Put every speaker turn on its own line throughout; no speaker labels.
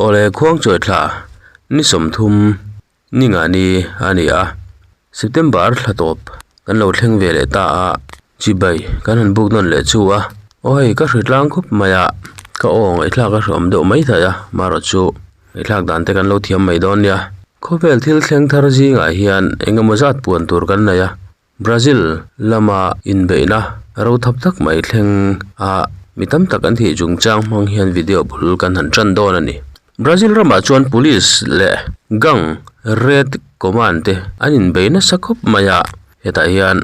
Awle khuangchawi thla ni 30 ni nga ni a ni a, September thla tawp kan lo thleng ve leh ta a, chibai kan han buk nawn leh chu a, aw hei ka hri tlang khawp mai a, ka aw ngaihthlak a hreawm deuh mai thei a, marawh chu ngaihthlak dan te kan lo thiam mai dawn nia. Khawvel thil thleng thar zingah hian eng emaw zat puan tur kan nei a, Brazil lama inbeihna ro thap tak mai thleng a mi tam tak an thih chungchang hmang hian video bul kan han tan dawn a ni. Brazil ramah chuan police leh gang Red Command te an inbei nasa khawp mai a, hetah hian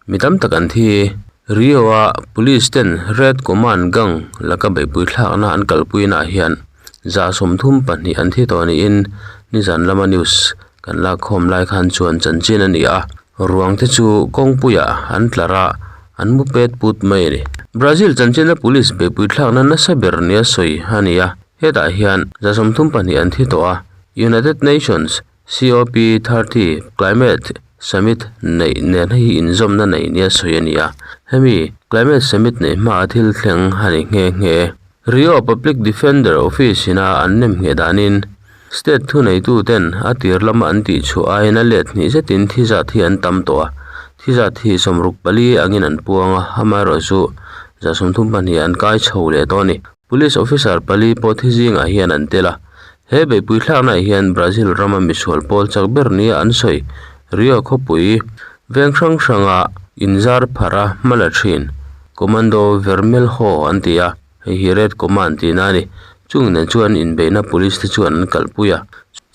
mi tam tak an thi. Rio a police ten Red Command gang laka beihpui thlakna an kalpuinaah hian 32 an thi tawh niin nizan lama news kan lakkhawm lai khan chuan chanchin a ni a. Ruang te chu kawngpuiah an tlar a, an mu pet put mai a ni. Brazil chanchina police beihpui thlakna nasa ber nia sawi a ni a, hetah hian 32 an thi tawh a, United Nations COP 30 Climate Summit neih nen hei hi inzawmna nei nia sawi a ni a, hemi Climate Summit neih hmaa thil thleng a ni nghe nghe. Rio Public Defender Office ina an nem ngheh danin State thuneituten a tir lama an tih chhuah aiin a let hnih zetin thi zat hi an tam tawh a, thi zat hi 64 angin an puang a, amaherawhchu 32 an kai chho leh tawh a ni. Police officer pali pawh thi zingah hian an tel a, he beihpui thlaknaah hian Brazil rama misual pawl chak ber nia an sawi Rio khawpui veng hrang hranga inzar pharh a hma la thin Comando Vermelho an ti a. Hei hi Red Command tihna a ni. Chung nen chuan inbeihna police te chuan an kalhpui a.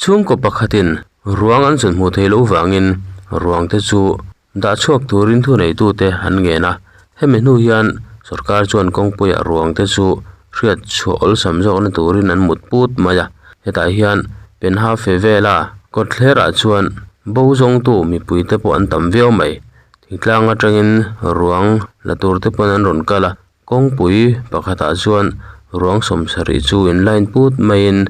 Chhungkaw pakhatin ruang an chawlh hmuh theih loh vangin ruang te chu dah chhuak turin thuneitute an ngen a. Hemi hnu hian sorkar chuan kawngpuiah ruang te chu hriat chhuah awlsam zawkna turin an mut put mai a. Hetah hian Penha Favela kawtthlerah chuan bo zawngtu mipuite pawh an tam viau mai. Thingtlang atangin ruang la tur te pawn an rawn kal a. Kawngpui pakhatah chuan ruang 70 chu in line put maiin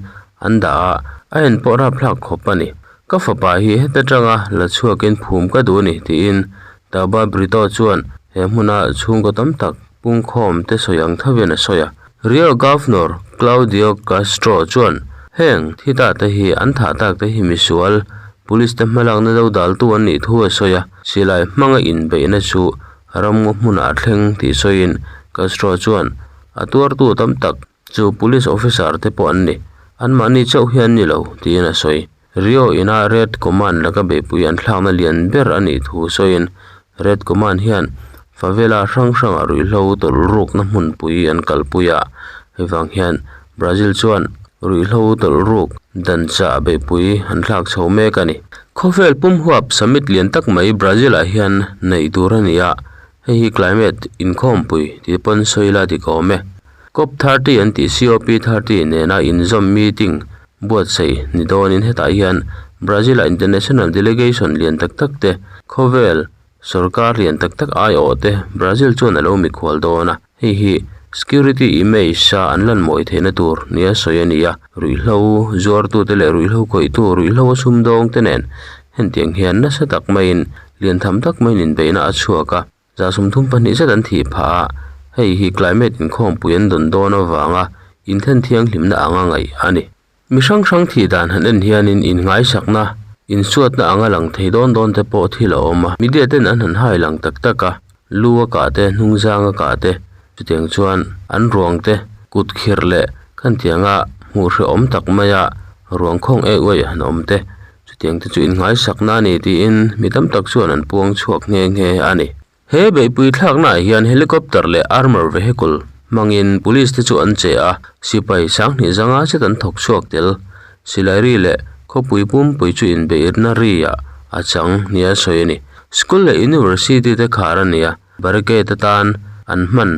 an dah a, a en pawh rapthlak khawp a ni. Ka fapa hi heta tanga la chhuakin phum ka duh a ni tiin Tauba Brito chuan he hmuna chhungkaw tam tak pungkhawm te sawi ang thovin a sawi a. Rio Governor Claudio Castro chuan heng thi ta te hi an thah tak te hi misual police te hmalakna do daltu an nih thu a sawi a, silai hmanga inbeihna chu Ramngaw hmunah a thleng tih sawiin Castro chuan a tuartu tam tak chu police officer te pawh an ni, anmahni chauh hi an ni lo tiin a sawi. Rio ina Red Command laka beihpui an thlakna lian ber a nih thu sawiin Red Command hian favela hrang hrangah ruihhlo tawlh rukna hmunpui an kalpui a, hei vang hian Brazil chuan ruihhlo tawlh ruk dan chah beihpui an thlak chho mek a ni. Khawvel pum huap summit lian tak mai Brazil ah hian neih tur a ni a, hei hi climate inkhawmpui tih pawn sawi la ti ka awm e. Cop 30 an tih COP 30 nena inzawm meeting buatsaih ni dawnin hetah hian Brazil ah international delegation lian tak tak te khawvel sorkar lian tak tak aiawh te Brazil chuan a lo mikhual dawn a. Hei hi security image a an lan mawi theihna tur nia sawi a ni a, ruihhlo zuartute leh ruihhlo khawihtu ruihhlo a sumdawng te nen hentiang hian nasa tak maiin lian tham tak maiin inbeihna a chhuak a, 32 zet an thih phah a, hei hi climate inkhawmpui an dawn dawn avanga inthen thianghlimna anga ngaih a ni. Mi hrang hrang thih dan han en hianin inngaisakna, insuatna anga lang thei dawn dawn te pawh thil a awm a. Media ten an han hai lang tak tak a, lu a kah te, hnungzang a kah te, chutiang chuan an ruang te kut khirh leh khantianga hmuh hrehawm tak maia ruang khawng eh uaih han awm te, chutiang te chu inngaisakna a ni tiin mi tam tak chuan an puang chhuak nghe nghe a ni. He beihpui thlaknaah hian helicopter leh armour vehicle hmangin police te chu an che a, sipai 75 zet an thawk chhuak tel. Silai ri leh khawpui pumpui chu inbeihna ri ah a chang nia sawi a ni. School leh university te khar a ni a, barricade atan an hman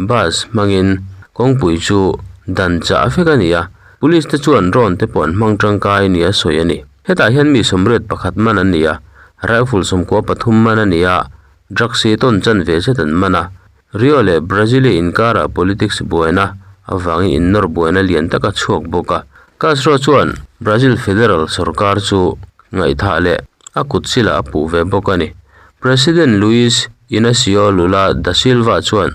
bus hmangin kawngpui chu dan chah vek a ni a, police te chuan drone te pawh an hmang tangkai nia sawi a ni. Hetah hian mi 81 man an ni a, rifle 93 man a ni a, drugs hi tawn chan ve zet an man a. Rio leh Brasilia inkarah politics buaina avangin innawr buaina lian tak a chhuak bawk a. Castro chuan Brazil federal sorkar chu ngaihthah leh a kut chilah a puh ve bawk a ni. President Luiz Inacio Lula da Silva chuan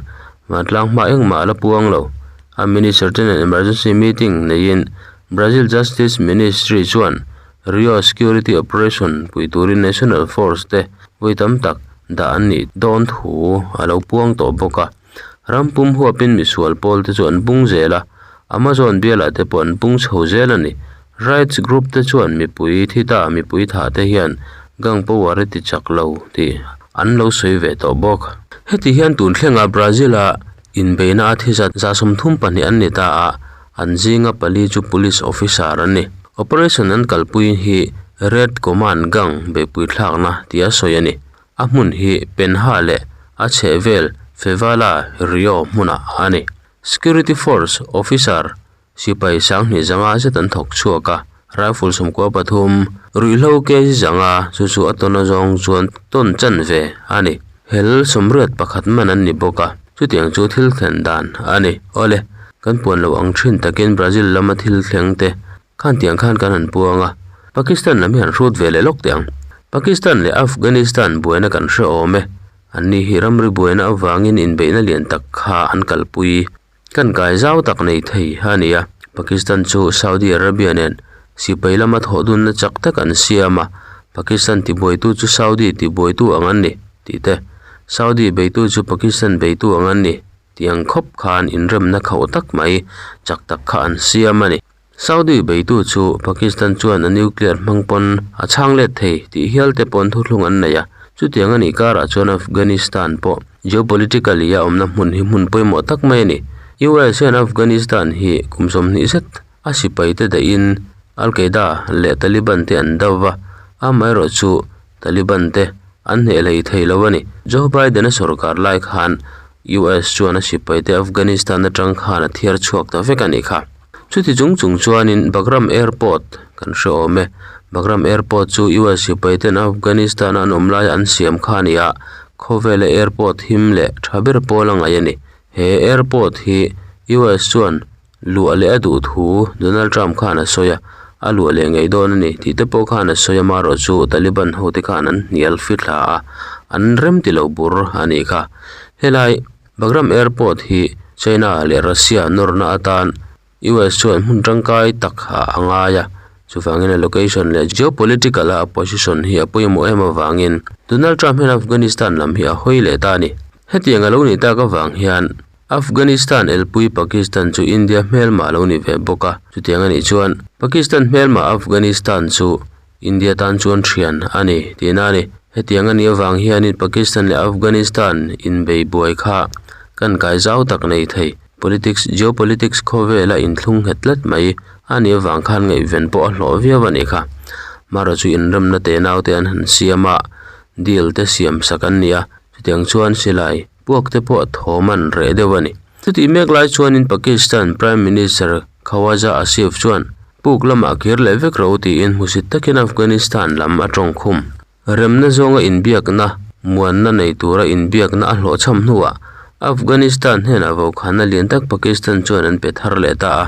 vantlang hma engmah a la puang lo. A minister ten emergency meeting neiin. Brazil Justice Ministry chuan Rio security operation pui turin National Force te vawi tam tak dah an nih dawn thu a lo puang tawh bawk a. Ram pum huapin misual pawl te chu an pung zel a, Amazon bialah te pawh an pung chho zel a ni. Rights group te chuan mipui thi ta mipui thah te hian gang power a ti chak lo tih an lo sawi ve tawh bawk. Heti hian tun thlenga Brazil a inbeihna a thi zat 32 an ni ta a, an zinga pali chu police officer an ni. Operation an kalpui hi Red Command gang beihpui thlakna tia sawi a ni. A hmun hi Penha leh a chhehvel Fevala Rio hmunah a ni. Security Force officer sipai sanghnih zanga zet an thawk chhuak a, rifle 13, ruihhlo kg zanga chu chu a tawn azawng chuan tawn chanve a ni. Hel 81 man an ni bawk a, chutiang chu thil thlen dan a ni. Awle, kan puan lo ang thin takin Brazil lama thil thleng te khan tiang khan kan han puang a, Pakistan lam hi han hrut ve leh lawk teh ang. Pakistan leh Afghanistan buaina kan hre awm e, anni hi ramri buaina avangin inbeihna lian tak kha an kalpui. Kan kai zau tak nei thei a ni a, Pakistan chu Saudi Arabia nen sipai lama thawh dunna chak tak an siam a, Pakistan tibuaitu chu Saudi tibuaitu ang an ni tih te, Saudi beitu chu Pakistan beitu ang an ni tih ang khawp khan inremna khauh tak mai chak tak kha an siam a ni. Saudi beitu chu Pakistan chuan a nuclear hmang pawn a chhang let thei tih hial te pawn thuthlung an nei a, chutiang a nih karah chuan Afghanistan pawh geopolitically a awmna hmun hi hmun pawimawh tak mai a ni. US hian Afghanistan hi kum 20 zet a sipai te dahin Al-Qaeda leh Taliban te an do va, amaherawh chu Taliban te an hneh hlei thei lo a ni. Joe Biden a sorkar lai khan US chuan a sipai te Afghanistan atang khan a thiar chhuak ta vek a nih kha. Chuti chung chung chuanin Bagram Airport kan hre awm e. Bagram Airport chu US sipai ten Afghanistan a an awm laia an siam kha a ni a, khawvela airport him leh tha ber pawl a ngaih a ni. He airport hi US chuan luah leh a duh thu Donald Trump khan a sawi a, a luah leh ngei dawn a ni tih te pawh khan a sawi a, marawh chu Taliban ho te khan an hnial fi thla a, an rem ti lo bur a nih kha. Helai Bagram Airport hi China leh Russia nawrna atan US chuan hmun tangkai tak ah a ngai a, chuvangin a location leh geopolitical a position hi a pawimawh em avangin Donald Trump hian Afghanistan lam hi a hawi leh ta a ni. Hetiang a lo nih tak avang hian Afghanistan elpui Pakistan chu India hmelmah a lo ni ve bawk a, chutiang a nih chuan Pakistan hmelmah Afghanistan chu India tan chuan thian a ni tihna a ni. Hetiang a nih avang hianin Pakistan leh Afghanistan inbei buai kha kan kai zau tak nei thei. Politics, geopolitics khawvela inthlung nghet tlat mai a nih avang khan ngaihven pawh a hlawh viau a nih kha. Mara chu inremna te naute an han siam a, deal te siam sak an ni a, chutiang chuan silai puak te pawh thawm an reh deuh a ni. Chutih mek lai chuanin Pakistan Prime Minister Khawaja Asif chuan puk lamah kir leh vek ro tiin hmusit takin Afghanistan lam a tawng khum. Remna zawnga inbiakna muanna nei tura inbiakna a hlawhchham hnuah Afghanistan hnenah vaukhana lian tak Pakistan chuan an pe thar leh ta a.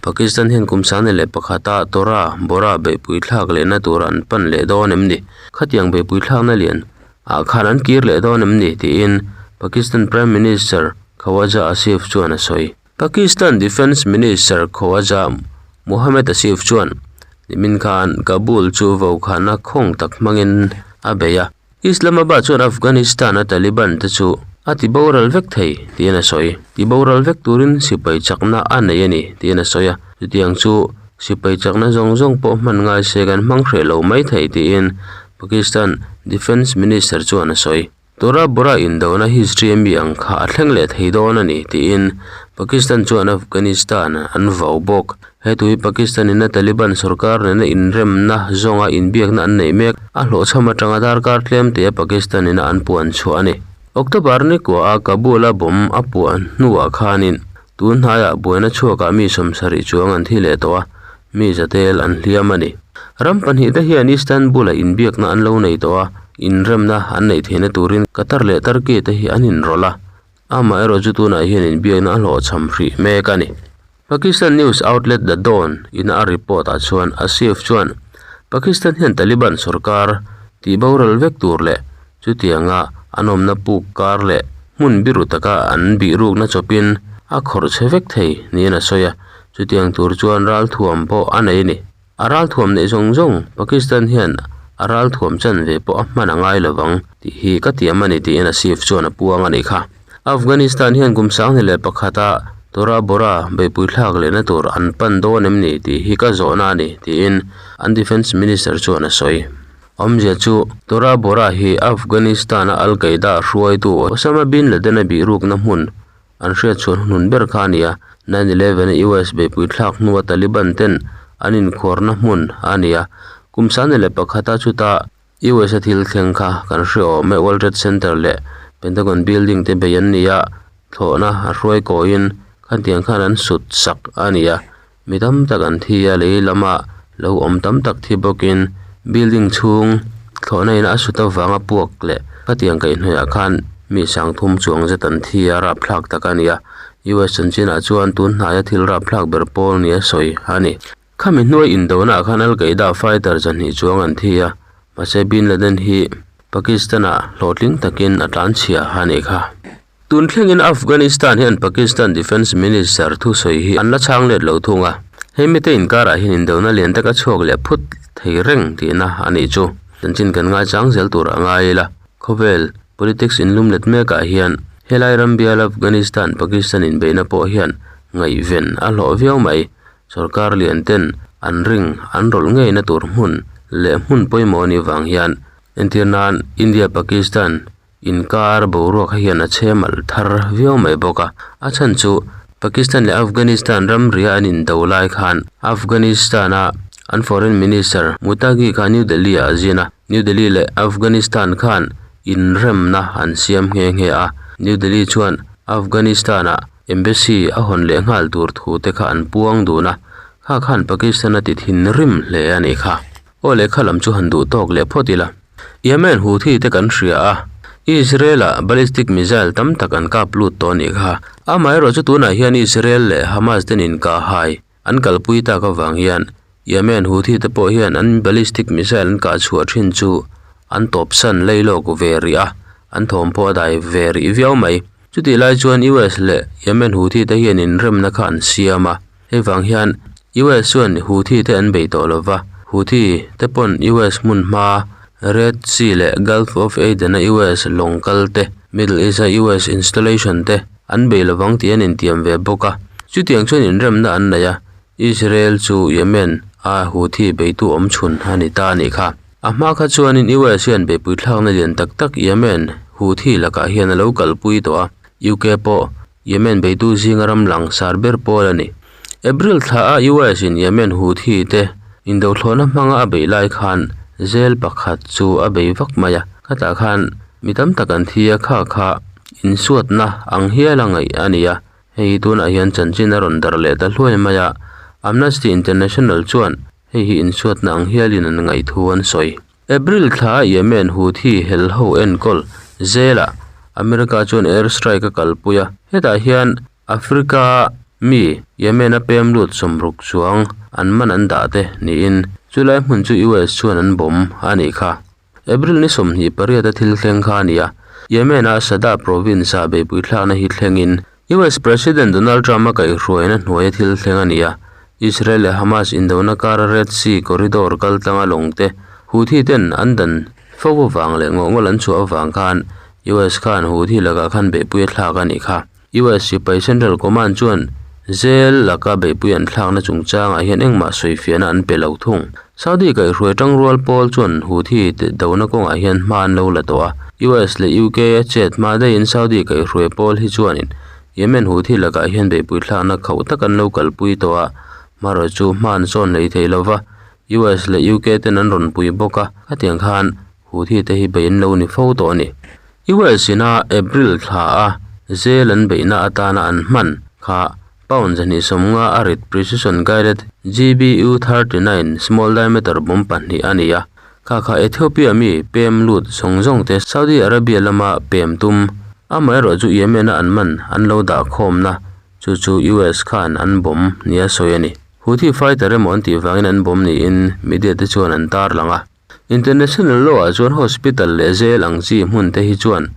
Pakistan hian kum 21 a Tora Bora beihpui thlak lehna tura an pan leh dawn em ni? Khatiang beihpui thlakna lian ah khan an kir leh dawn em ni? tiin Pakistan Prime Minister Khawaja Asif chuan a sawi. Pakistan Defence Minister Khawaja Muhammad Asif chuan nimin khan Kabul chu vaukhana khawng tak hmangin a bei a. Islamabad chuan Afghanistan a Taliban te chu a ti boral vek thei tiin a sawi. Ti boral vek turin sipai chakna a nei a ni tiin a sawi a. Chutiang chu sipai chakna zawng zawng pawh hman ngai se kan hmang hreh lo mai thei tiin Pakistan Defence Minister chuan a sawi. Tora Bora indona history ami ang kha a thleng leh thei dawn a ni tiin Pakistan chuan Afghanistan an vau bawk. He tui Pakistan in a Taliban sorkar nena inremna zawnga inbiakna an neih mek a hlawhchham atanga darkar tlem tia Pakistan in a an puan chhuah a ni. October ni kuaha Kabul a bomb a puah hnuah khanin tun hnaiah buaina chhuakah mi 70 chuang an thi leh tawh a, mi zatel an hliam a ni. Ram pahnih te hian Istanbul ah inbiakna an lo nei tawh a, inremna an neih theihna turin Qatar leh Turkey te hi an inrawlh a, amaherawh chu tunah hian inbiakna a hlawhchham hrih mek a ni. Pakistan news outlet The Dawn in a report ah chuan Asif chuan Pakistan hian Taliban sorkar tih boral vek tur leh chutianga an awmna puk kar leh hmun biru taka an bihrukna chawpin a khawrh chhe vek thei niin a sawi a. Chutiang tur chuan ralthuam pawh a nei a ni. A ralthuam neih zawng zawng Pakistan hian a ralthuam chanve pawh a hman a ngai lovang tih hi ka tiam a ni tiin Asif chuan a puang a nih kha. Afghanistan hian kum 2001 a Tora Bora beihpui thlak lehna tur an pan dawn em ni tih hi ka zawhna a ni tiin an Defence Minister chuan a sawi. Awmzia chu Tora Bora hi Afghanistan-a Al-Qaeda hruaitu Osama bin Laden-a bihrukna hmun An hriat chhuah hnun ber kha a ni a, 9/11 a US beihpui thlak hnua Taliban ten an inkhuarna hmun a ni a. Kum 11 a chuta US a thil thleng kha kan hre awm e, World Trade Center leh Pentagon building te bei an ni a, thlawhna a hruai kawiin khatiang khan an sut sak a ni a. Mi tam tak an thi a, lei lama lo awm tam tak thi bawkin building chhung thlawhna in a sut avanga puak leh khatiang kaihhnawih ah khan mi sangthum chuang zet an thi a, rapthlak tak a ni a. US chanchinah chuan tun hnaia thil rapthlak ber pawl nia sawi a ni. Khami hnuai indona ah khan Al-Qaeda fighter zahnih chuang an thi a, mahse Bin Laden hi Pakistan-ah hlawhtling takin a tlanchhia a nih kha. Tun thlengin Afghanistan hian Pakistan Defence Minister thusawi hi an la chhang let lo thung a, hei mite inkarah hian indona lian tak a chhuak leh phut thei reng tihna a nih chu. Chanchin kan ngaichang zel tur a ngai ila, khawvel politics inlum let mekah hian helai ram bial Afghanistan Pakistan inbeihna pawh hian ngaihven a hlawh viau mai. Sorkar lian ten an ring an rawlh ngeina tur hmun leh hmun pawimawh a nih vang hian entir nan India Pakistan Inkar boruak hian a chhe malh thar viau mai bawk a, a chhan chu Pakistan leh Afghanistan ramria an indo lai khan Afghanistan-a an Foreign Minister Muttaqi kha New Delhi-ah a zin a, New Delhi leh Afghanistan khan inremna an siam nghe nghe a, New Delhi chuan Afghanistan-ah Embassy a hawn leh nghal tur thu te kha an puang dun a, kha khan Pakistan a ti thinrim hle a nih kha. Aw lehkha lam chu han duh tawk leh phawt ila. Yemen Houthi te kan hria a, Israel-ah ballistic missile tam tak an kap lut tawh a nih kha. Amaherawh chu tunah hian Israel leh Hamas ten inkahhai an kalpui tak avang hian Yemen Houthi te pawh hian an ballistic missile an kah chhuah thin chu an tawpsan lei lawk ve rih a, an thawm pawh a dai ve rih viau mai. Chutih lai chuan US leh Yemen Houthi te hian inremna kha an siam a. Hei vang hian US chuan Houthi te an bei tawh lo va, Houthi te pawn US hmun hma Red Sea leh Gulf of Aden a US lawng kal te, Middle East a US installation te an bei lo vang tih an intiam ve bawk a. Chutiang chuan inremna an nei a, Israel chu Yemen a Houthi beitu awm chhun a ni ta a nih kha. A hma kha chuanin US hian beipui thlakna lian tak tak Yemen Houthi lakah hian a lo kalpui tawh a, UK pawh Yemen beitu zinga ram langsar ber pawl a ni. April thla a US in Yemen Houthi te indothlawhna hmanga a beih lai khan zel pakhat chu a bei vak mai a, khatah khan mi tam tak an thi a, kha kha insuatna ang hial a ngaih a ni a, hei hi tunah hian chanchin a rawn darh leh ta hluai mai a, Amnesty International chuan hei hi insuatna ang hialin an ngaih thu an sawi. April thla a Yemen Houthi hel ho enkawl zelah America chuan air strike a kalpui a, hetah hian Africa mi Yemen a pem lut sawmruk chuang an man an dah te niin chulai hmun chu US chuan an bomb a nih kha. April ni 28 a thil thleng kha a ni a, Yemen a Sada province ah beihpui thlakna hi thlengin US President Donald Trump a kaihhruaina hnuaia thil thleng a ni a, Israel leh Hamas indona kara Red Sea corridor kaltlanga lawngte Houthi ten an dan fo avang leh ngawhngawl an chhuah avang khan US khan Houthi lakah khan beihpui a thlak a nih kha. US sipai Central Command chuan zel laka beihpui an thlakna chungchangah hian engmah sawifiahna an pe lo thung. Saudi kaihhruai tangrual pawl chuan Houthi dona kawngah hian hma an lo la tawh a, US leh UK a chet hma daihin Saudi kaihhruai pawl hi chuanin Yemen Houthi lakah hian beihpui thlakna khauh tak an lo kalpui tawh a, hmarawh chu hma an sawn hlei thei lo va, US leh UK ten an rawn pui bawk a, khatiang khan Houthi te hi bei an lo ni fo tawh a ni. US ina April thla a zel an beihna atana an hman kha pound 250 a rit precision guided GBU 39 small diameter bomb pahnih a ni a, kha kha Ethiopia mi pem lut zawng zawng te Saudi Arabia lama pem tum amaherawh chu Yemen a an man an lo dah khawmna chu chu US khan an bomb nia sawi a ni. Houthi fighter emaw an tih vangin an bomb niin media te chuan an tarlang a. International law ah chuan hospital leh jail ang chi hmun te hi chuan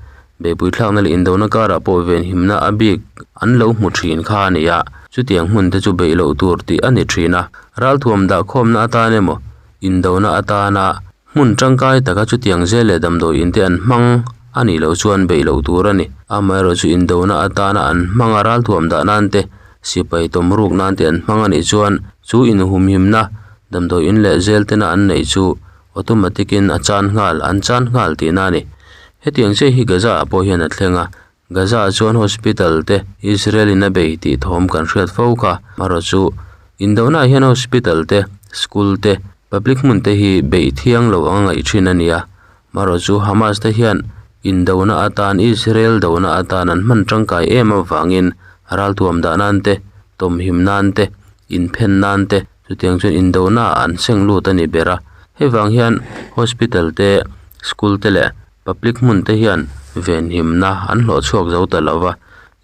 Beihpui thlakna leh indona karah pawh venhimna a bik an lo hmu thin kha a ni a, chutiang hmun te chu beih loh tur tih a ni thin a. Ralthuam dahkhawmna atan emaw, indona atana hmun tangkai taka chutiang zel leh damdawi in te an hmang a nih loh chuan beih loh tur a ni. Amaherawhchu indona atana an hmang a ralthuam dah nan te, sipai tawm ruk nan te an hmang a nih chuan chu inhumhimna damdawi in leh zel tena an neih chu automatic in a chan nghal an chan nghal tihna a ni. Hetiang chiah hi Gaza ah pawh hian a thleng a, Gaza ah chuan hospital te Israel in a bei tih thawm kan hriat fo kha. Amaherawh chu indona ah hian hospital te, school te, public hmun te hi beih thiang lo anga ngaih thin a ni a. Amaherawh chu Hamas te hian indona atan Israel dona atan an hman tangkai em avangin ralthuam dah nan te, tawmhim nan te, inphen nan te, Chutiang chuan indona ah an seng lut a ni ber a, hei vang hian hospital te, school te leh public hmun te hian venhimna an hlawh chhuak zo ta lo va,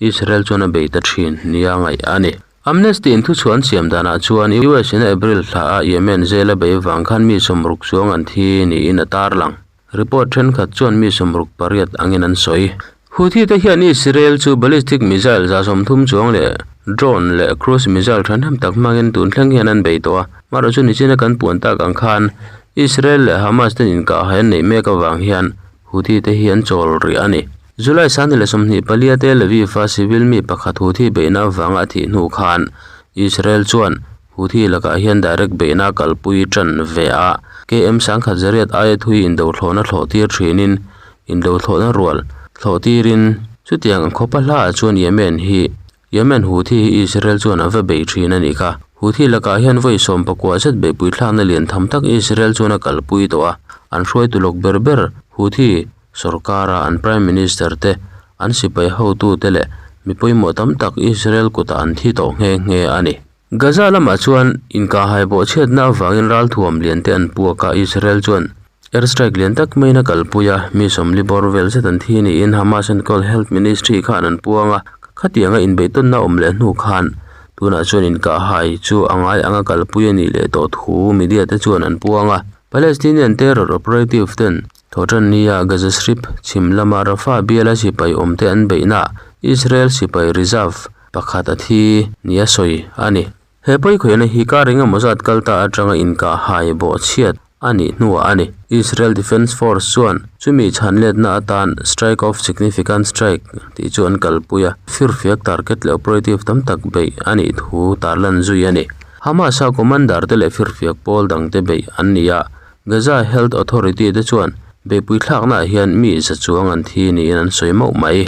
Israel chuan a bei ta thin nia ngaih a ni. Amnesty in thuchhuah an siam danah chuan US in April thla a Yemen jail a bei vang khan mi sawmruk chuang an thi niin a tarlang. Report thenkhat chuan mi 68 angin an sawi. Houthi te hian Israel chu ballistic missile 30 chuang leh drone leh cruise missile thahnem tak hmangin tun thleng hian an bei tawh a. Amaherawhchu nichina kan puan tak ang khan Israel leh Hamas ten inkahhai an neih mek avang hian Houthi te hi an chawl rih a ni. July 24 Tel Aviv-a civil mi pakhat Houthi beihna avanga a thih hnu khan Israel chuan Houthi lakah hian direct beihna kalpui tan ve a, KM 1008 aia thui indothlawhna thlawh tir thinin indothlawhna rual thlawh tirin chutiang ang khawpa hlaah chuan Yemen hi Yemen Houthi hi Israel chuan a va bei thin a nih kha. Houthi lakah hian vawi 19 zet beihpui thlakna lian tham tak Israel chuan a kalpui tawh a, an hruaitu lawk ber ber Houthi sorkara an Prime Minister te, an sipai hotute leh mi pawimawh tam tak Israel kutah an thi tawh nghe nghe a ni. Gaza lamah chuan inkahhai bawhchhiatna avangin ralthuam lian te an puak a, Israel chuan air strike lian tak maiin a kalpui a, mi 40 bawr vel zet an thi niin Hamas enkawl Health Ministry khan an puang a, khatianga inbeihtawnna awm leh hnu khan tunah chuan inkahhai chu a ngai anga kalpui a nih leh tawh thu media te chuan an puang a. Palestinian terror operative ten Thawhṭan nia Gaza Strip chhim lama Rafah biala sipai awmte an beihnaah Israel sipai reserve pakhat a thi nia sawi a ni. He pawikhawihna hi kar engemaw zat kal ta atanga inkahhai bawhchhiat a nih hnuah a ni. Israel Defence Force chuan chumi chhanletna atan Strike of Significant Strike tih chu an kalpui a, firfiak target leh operative tam tak beih a nih thu tarlan zui a ni. Hamas-a commander te leh firfiak pawl dangte beih an ni a, Gaza Health Authority te chuan beihpui thlaknaah hian mi za chuang an thi niin an sawi mauh mai.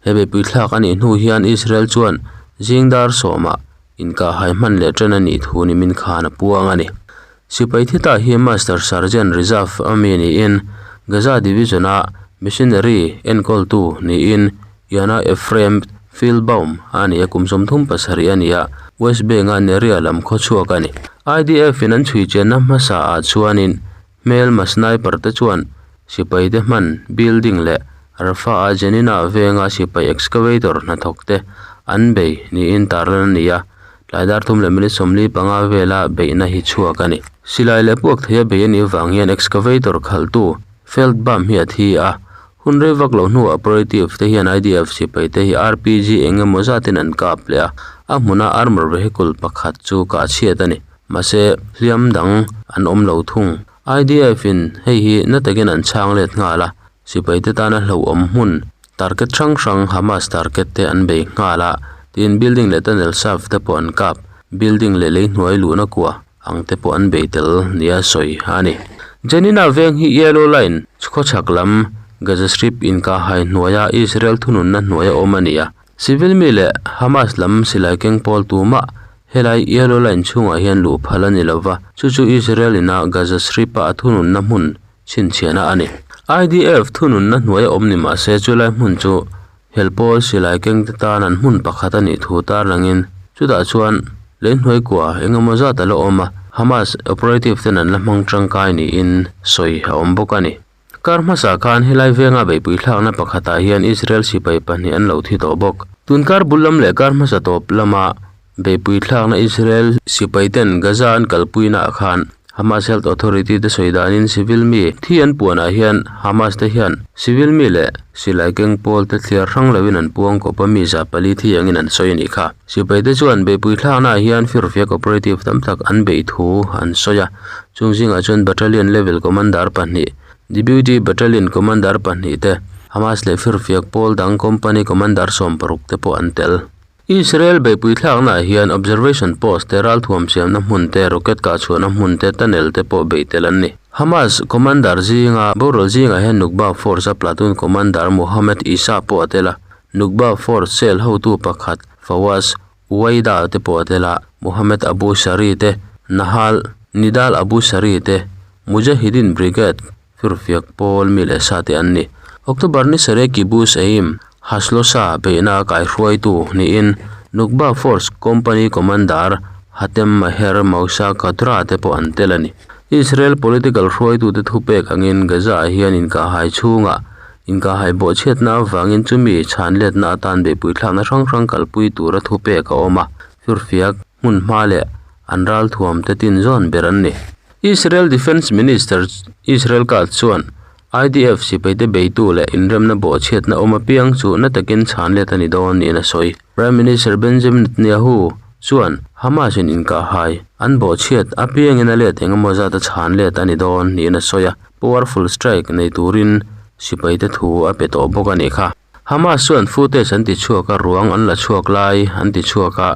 He beihpui thlak a nih hnu hian Israel chuan zing dar sawmah inkahhai hman leh ṭan a nih thu nimin khan a puang a ni. Sipai thi ta hi Master Sergeant Reserve a mi niin Gaza Division-a missionary enkawltu niin Yana Ephraim Feldbaum a ni a, kum 37 a ni a, West Bank-a Neria lam khaw chhuak a ni. IDF-in an chhui chenna hmasa ah chuanin hmelma sniper te chuan sipai te hman building leh Rafah-a Jenin-a venga sipai excavator hnathawk te an bei niin tarlan a ni a, tlai dar thum leh minute 45 vela beihna hi chhuak a ni. Silai leh puak theia bei a nih vang hian excavator khalhtu Feldbaum hi a thi a, Hun rei vak loh hnuah operative te hian IDF sipai te hi RPG eng emaw zatin an kap leh a, a hmuna armour vehicle pakhat chu kah chhiat a ni. Mahse, hliam dang an awm lo thung. IDF in hei hi na takin an chhang let nghal a, sipai te tana hlauhawm hmun target hrang hrang Hamas target te an bei nghal a, tiin building leh tunnel shaft te pawh an kap, building leh lei hnuai luhna kua ang te pawh an bei tel nia sawi a ni. Janina veng hi Yellow Line khawchhak lam Gaza Strip inkahhai hnuaia Israel thununna hnuaia awm a ni a. Civil mi leh Hamas lam silai keng pawl tumah helai Yellow Line chhungah hian luh phal a ni lo va, chu chu Israel ina Gaza Strip-a a thununna hmun chhinchhiahna a ni. IDF thununna hnuaia awm ni mah se chulai hmun chu Hel pawl silai kengte tan an hmun pakhat a nih thu tarlangin chutah chuan lei hnuai kua eng emaw zat a la awm a, Hamas operative ten an la hmang tangkai niin sawi a awm bawk a ni. Kar hmasa khan helai venga beihpui thlakna pakhatah hian Israel sipai pahnih an lo thi tawh bawk. Tun kar bul lam leh kar hmasa tawp lama beihpui thlakna Israel sipai ten Gaza an kalpuinaah khan. Hamas Health Authority te sawi danin civil mi thi an puanah hian Hamas te hian civil mi leh silai keng pawl te thliar hrang loin an puang kawp a mi za pali thi angin an sawi a nih kha. Sipai te chuan beihpui thlaknaah hian firfiak operative tam tak an beih thu an sawi a, chung zingah chuan battalion level commander pahnih, deputy battalion commander pahnih te, Hamas leh firfiak pawl dang company commander sawmparuk te pawh an tel. Israel beihpui thlaknaah hian observation post te, ralthuam siamna hmun te, rocket kah chhuahna hmun te, tunnel te pawh beih tel an ni. Hamas commander zinga boral zingah hian Nukba Force-a platoon commander Mohammed Issa pawh a tel a, Nukba Force cell hotu pakhat Fawaz Uwaida te pawh a tel a, Mohammed Abu Shari te, Nahal Nidal Abu Shari te, Mujahideen Brigade Firfiak pawl mi leh sa te an ni. October ni sarih Kibbutz Aim Haslosa beihna kaihruaitu niin Nukba Force Company Commander Hatem Maher Mousa Qadra te pawh an tel a ni. Israel political hruaitute thupek angin Gaza-ah hian inkahhai chhungah inkahhai bawhchhiatna avangin chumi chhanletna atan beihpui thlakna hrang hrang kalpui tura thupek a awm a, firfiak hmun hma leh an ralthuam te tin zawn ber an ni. Israel Defence Minister Israel Katz chuan IDF sipaite beitu leh inremna bawhchhiatna awm apiang chu na takin chhan let a ni dawn niin a sawi. Prime Minister Benjamin Netanyahu chuan Hamas-in inkahhai an bawhchhiat apiangin a let eng emaw zat a chhan let a ni dawn niin a sawi a, powerful strike nei turin sipaite thu a pe tawh bawk a nih kha. Hamas chuan footage an ti chhuak a, ruang an la chhuak lai an ti chhuak a,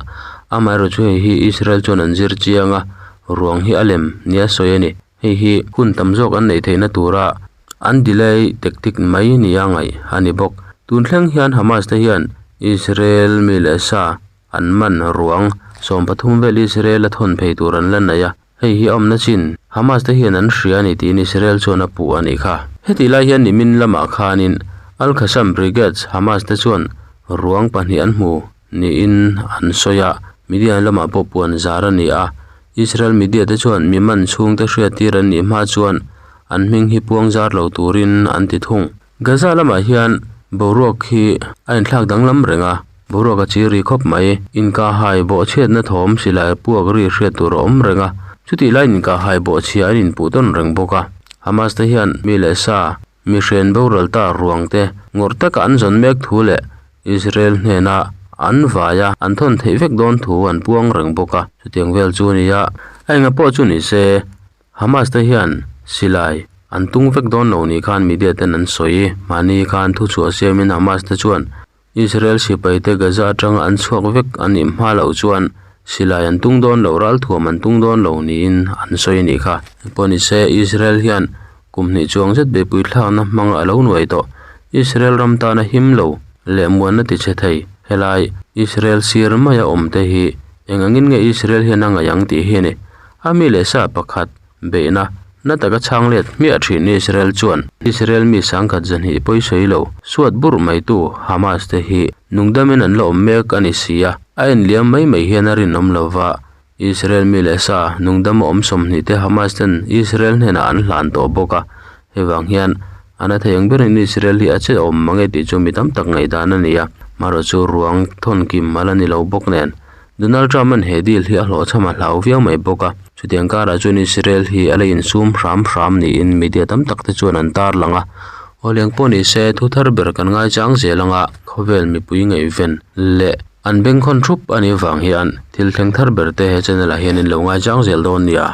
amaherawhchu hei hi Israel chuan an zir chiang a, ruang hi a lem nia sawi a ni. Hei hi hun tam zawk an neih theihna tura an delay tactic mai nia ngaih a ni bawk. Tun thleng hian Hamas te hian Israel mi leh sa an man ruang 13 vel Israel a thawn phei tur an la nei a. Hei hi a awmna chin, Hamas te hian an hria a ni tiin Israel chuan a puh a nih kha. Hetih lai hian nimin lamah khanin Al-Qassam Brigades Hamas te chuan ruang pahnih an hmu niin an sawi a, media lamah pawh puan zar a ni a. Israel media te chuan mi man chhungte hriattir an nih hma chuan an hming hi puang zar lo turin an ti thung. Gaza lamah hian boruak hi a inthlak danglam reng a, boruak a chi ri khawp mai. Inkahhai bawhchhiatna thawm silai puak ri hriat tur a awm reng a, chutih laiin inkahhai bawhchhia an inpuh tawn reng bawk a. Hamas te hian mi leh sa, mi hren boral ta ruang te ngawrh taka an zawn mek thu leh Israel hnena an vaia an thawn theih vek dawn thu an puang reng bawk a, chutiang vel chu a ni a, a enga pawh chu ni se. Hamas te hian silai an tung vek dawn lo nih khan media ten an sawi. Mahni khan thuchhuah siamin Hamas te chuan Israel sipai te Gaza atanga an chhuak vek a nih hma loh chuan silai an tung dawn lo, ralthuam an tung dawn lo niin an sawi a nih kha. Engpawh ni se, Israel hian kum hnih chuang zet beihpui thlakna hmanga a lo nuai tawh. Israel ram tana him lo leh muanna ti chhe thei helai Israel sir maia awm te hi eng angin nge Israel hian a ngaih ang tih hi a ni. A mi leh sa pakhat beihna na taka chhang let hmiah thin Israel chuan Israel mi sangkhat zahnih pawi sawi lo suat burh maitu Hamas te hi nungdamin an la awm mek a ni si a, a enliam mai mai hian a rinawm lo va, Israel mi leh sa nungdam a awm 20 te Hamas ten Israel hnenah an hlan tawh bawk a, hei vang hian a na thei ang berin Israel hi a che awm mang e tih chu mi tam tak ngaihdan a ni a, marawhchu ruang thawnkim a la ni lo bawk nen. Donald Trump-a'n he deal hi a hlawhchham a hlau viau mai bawk a, chutiang karah chuan Israel hi a la insum hram hram niin media tam tak te chuan an tarlang a. Awleng pawh ni se, thu thar ber kan ngaichang zel anga khawvel mipui ngaihven leh an bengkhawn thup a nih vang hian thil thleng thar ber te he channel ah hian in lo ngaichang zel dawn nia.